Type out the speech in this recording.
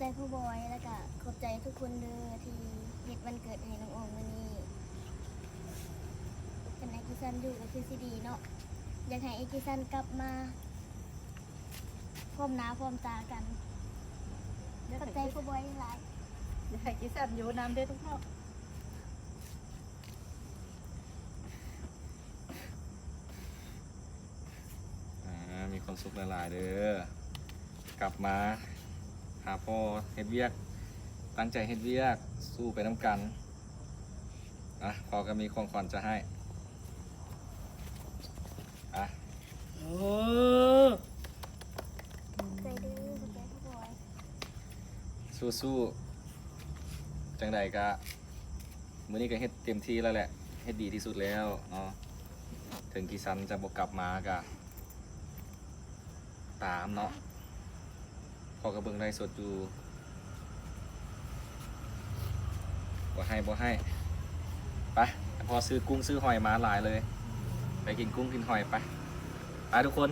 ໃຈພໍ່ບອຍ ແລ້ວກະຂອບໃຈທຸກຄົນເດີທີ່ເຮັດວັນເກີດໃຫ້ນ້ອງອອງມື້ນີ້. ຄັນອ້າຍກິສັນຢູ່ກໍຄືຊິດີເນາະ. ຢາກໃຫ້ອ້າຍກິສັນກັບມາພ້ອມໜ້າພ້ອມຕາກັນ. ຂອບໃຈພໍ່ບອຍຫຼາຍ. ຢາກໃຫ້ກິສັນຢູ່ນຳເດີລູກເນາະ. ອາ ມີຄວາມສຸກຫຼາຍໆເດີ. ກັບມາຫາພໍ່ເຮັດວຽກ, ຕັ້ງໃຈເຮັດວຽກ, ສູ້ໄປນຳກັນ. ອະ ພໍ່ກໍມີຂອງຂວັນຈະໃຫ້. ອະ ໂອ້ ຂອບໃຈເດີ ຂອບໃຈພໍ່ບອຍ. ສູ້ໆ ຈັ່ງໃດກະ ມື້ນີ້ກໍເຮັດເຕັມທີ່ແລ້ວແຫຼະ, ເຮັດດີທີ່ສຸດແລ້ວເນາະ. ເຖິງກິສັນຈະບໍ່ກັບມາກະຕາມເນາະ, ພໍ່ກໍເບິ່ງໄລຟ໌ສົດຢູ່. ບໍ່ໃຫ້ ບໍ່ໃຫ້. ໄປ ພໍ່ຊື້ກຸ້ງຊື້ຫອຍມາຫຼາຍເລີຍ, ໄປກິນກຸ້ງກິນຫອຍໄປ. ໄປທຸກຄົນ.